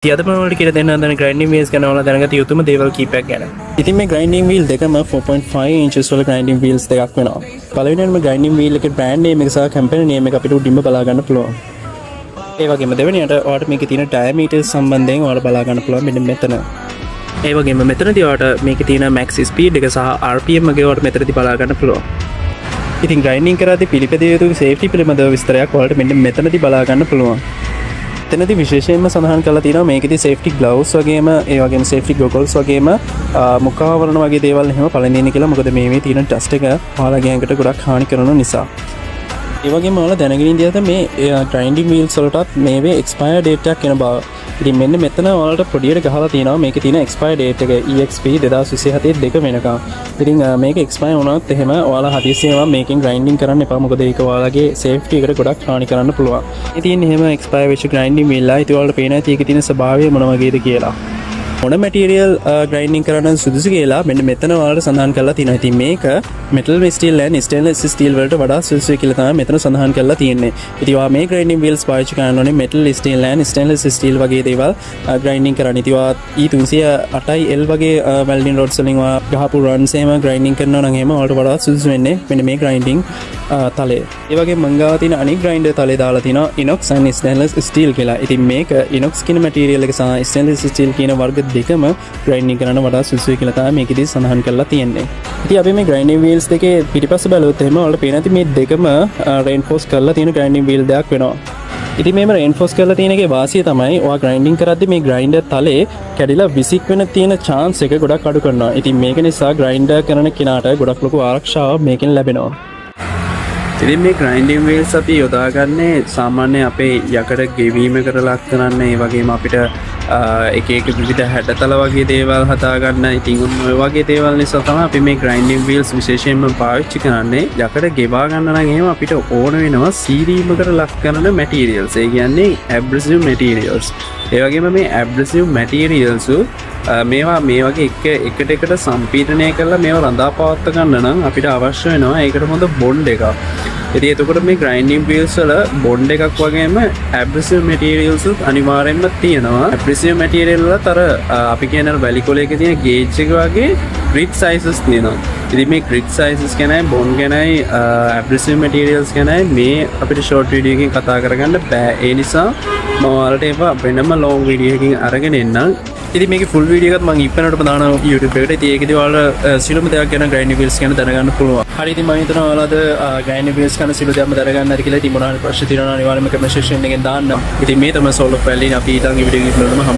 ඉතින් අද මම ඔයාලට කියලා දෙන්න හදන ග්‍රයින්ඩින් වීල්ස් ගැන ඔයාලා දැනගත යුතුම දේවල් කීපයක් ගැන. ඉතින් මේ ග්‍රයින්ඩින් වීල් දෙකම 4.5 ඉන්චස් වල ග්‍රයින්ඩින් වීල්ස් දෙකක් වෙනවා. පළවෙනියටම ග්‍රයින්ඩින් වීල් එකේ බ්‍රෑන්ඩ් නේම් එක සහ කම්පැනි නේම් එක අපිට උඩින්ම බලා ගන්න පුළුවන්. ඒ වගේම දෙවෙනියට ඔයාලට මේකේ තියෙන ඩයමීටර්ස් සම්බන්ධයෙන් ඔයාලට බලා ගන්න පුළුවන් මෙන්න මෙතන. ඒ වගේම මෙතනදී ඔයාලට මේකේ තියෙන මැක්ස් ස්පීඩ් එක සහ RPM එක ඔයාලට මෙතනදී බලා ගන්න පුළුවන්. ඉතින් ග්‍රයින්ඩින් කරද්දී පිළිපැදිය යුතු සේෆ්ටි පිළිබඳව විස්තරයක් ඔයාලට මෙන්න මෙතනදී බලා ගන්න පුළුවන්. එතනදී විශේෂයෙන්ම සඳහන් කරලා තියෙනවා මේකෙදි සේෆ්ටි ග්ලව්ස් වගේම, ඒ වගේම සේෆ්ටි ගොගල්ස් වගේම මුඛාවරණ වගේ දේවල් එහෙම පළඳින්න කියලා, මොකද මේ මේ තියෙන ඩස්ට් එක ඔයාලගේ ඇඟට ගොඩක් හානි කරන නිසා. ඒ වගේම ඔයාලා දැනගෙන ඉඳියද මේ ග්‍රයින්ඩින් වීල්ස් වලටත් මේවේ එක්ස්පයර් ඩේට් එකක් එන බව? ඉතින් මෙන්න මෙතන ඔයාලට පොඩියට ගහලා තියෙනවා මේකේ තියෙන එක්ස්පයර් ඩේට් එක EXP 2027 දෙක වෙනකම්. ඉතින් මේක එක්ස්පයර් වුණොත් එහෙම ඔයාලා හදිස්සියෙම මේකෙන් ග්‍රයින්ඩින් කරන්න එපා, මොකද ඒක ඔයාලගේ සේෆ්ටි එකට ගොඩක් හානි කරන්න පුළුවන්. ඉතින් එහෙම එක්ස්පයර් වෙච්ච ග්‍රයින්ඩින් වීල් එක ඉතින් ඔයාලට පේනවා ඇති ඒකේ තියෙන ස්වභාවය මොන වගේද කියලා. මොන මැටීරියල් ග්‍රයින්ඩින් කරන්න සුදුසු කියලා මෙන්න මෙතන ඔයාලට සඳහන් කරලා තියෙනවා. ඉතින් මේක metal steel and stainless steel වලට වඩා සුදුසුයි කියලා තමයි මෙතන සඳහන් කරලා තියෙන්නේ. ඉතින් ඔයා මේ ග්‍රයින්ඩින් වීල්ස් පාවිච්චි කරන්න ඕනේ metal steel and stainless steel වගේ දේවල් ග්‍රයින්ඩින් කරන්න. ඉතින් ඔයා E308 L වගේ වෙල්ඩින් රොඩ්ස් වලින් ඔයා ගහපු රන්ස් එහෙම ග්‍රයින්ඩින් කරනවා නම් එහෙම ඔයාලට වඩා සුදුසු වෙන්නේ මෙන්න මේ ග්‍රයින්ඩින් තලය. ඒ වගේම මං ගාව තියෙන අනිත් ග්‍රයින්ඩර් තලේ දාලා තියෙනවා ඉනොක්ස් ඇන්ඩ් ස්ටේන්ලස් ස්ටීල් කියලා. ඉතින් මේක ඉනොක්ස් කියන මැටීරියල් එක සහ ස්ටේන්ලස් ස්ටීල් කියන වර්ග දෙකම ග්‍රයින්ඩින් කරන්න වඩා සුදුසුයි කියලා තමයි මේකෙදි සඳහන් කරලා තියෙන්නේ. ඉතින් අපි මේ ග්‍රයින්ඩින් වීල්ස් දෙකේ පිටිපස්ස බැලුවොත් එහෙම ඔයාලට පේනවා ඇති මේ දෙකම රේන්ෆෝස් කරලා තියෙන ග්‍රයින්ඩින් වීල් දෙකක් වෙනවා. ඉතින් මේම රේන්ෆෝස් කරලා තියෙන එකේ වාසිය තමයි ඔයා ග්‍රයින්ඩින් කරද්දි මේ ග්‍රයින්ඩර් තලේ කැඩිලා විසික් වෙන තියෙන චාන්ස් එක ගොඩක් අඩු කරනවා. ඉතින් මේක නිසා ග්‍රයින්ඩර් කරන කෙනාට ගොඩක් ලොකු ආරක්ෂාවක් මේකෙන් ලැබෙනවා. ඉතින් මේ ග්‍රයින්ඩින් වීල්ස් අපි යොදාගන්නේ සාමාන්‍ය අපේ යකඩ ගෙවීමකට ලක් කරන්න, ඒ වගේම අපිට එක එක විවිධ හැඩතල වගේ දේවල් හදාගන්න. ඉතින් ඔන්න ඔය වගේ දේවල් නිසා තමයි අපි මේ ග්‍රයින්ඩින් වීල්ස් විශේෂයෙන්ම පාවිච්චි කරන්නේ. යකඩ ගෙවා ගන්න නම් එහෙම අපිට ඕන වෙනවා සීරීමකට ලක් කරන මැටීරියල්ස්. ඒ කියන්නේ ඇබ්‍රසිව් මැටීරියල්ස්. ඒ වගේම මේ ඇබ්‍රසිව් මැටීරියල්ස් මේවා මේ වගේ එක එකට එකට සම්පීඩනය කරලා මේවා රඳා පවත්ව ගන්න නම් අපිට අවශ්‍ය වෙනවා ඒකට හොඳ බොන්ඩ් එකක්. ඉතින් එතකොට මේ ග්‍රයින්ඩින් වීල්ස් වල බොන්ඩ් එකක් වගේම ඇබ්‍රසිව් මැටීරියල්ස් උත් අනිවාර්යෙන්ම තියෙනවා. ඇබ්‍රසිව් මැටීරියල් වලත් අර අපි කියන අර වැලි කොලයක තියෙන ගේජ් එක වගේ ග්‍රිට් සයිසස් තියෙනවා. ඉතින් මේ ග්‍රිට් සයිසස් ගැනයි, බොන්ඩ් ගැනයි, ඇබ්‍රසිව් මැටීරියල්ස් ගැනයි මේ අපිට ෂෝට් වීඩියෝ එකකින් කතා කරගන්න බෑ. ඒ නිසා මම ඔයාලට ඒවා වෙනම ලොං වීඩියෝ එකකින් අරගෙන එන්නම්. ඉතින් මේකේ ෆුල් වීඩියෝ එකත් මම ඉක්මනටම දානවා YouTube එකට. ඉතින් ඒකෙදි ඔයාලට සියලුම දේවල් ගැන, ග්‍රයින්ඩින් වීල්ස් ගැන දැනගන්න පුළුවන්. හරි, ඉතින් මම හිතනවා ඔයාලා අද ග්‍රයින්ඩින් වීල්ස් ගැන සියලු දේවල්ම දැනගන්න ඇති කියලා. ඉතින් මොනවා හරි ප්‍රශ්න තියෙනවා නම් අනිවාර්යයෙන්ම කමෙන්ට් සෙක්ෂන් එකෙන් දාන්න. ඉතින් මේ තමයි සෝල් ඔෆ් වැලි. අපි ඊළඟ වීඩියෝ එකකින් බලමු.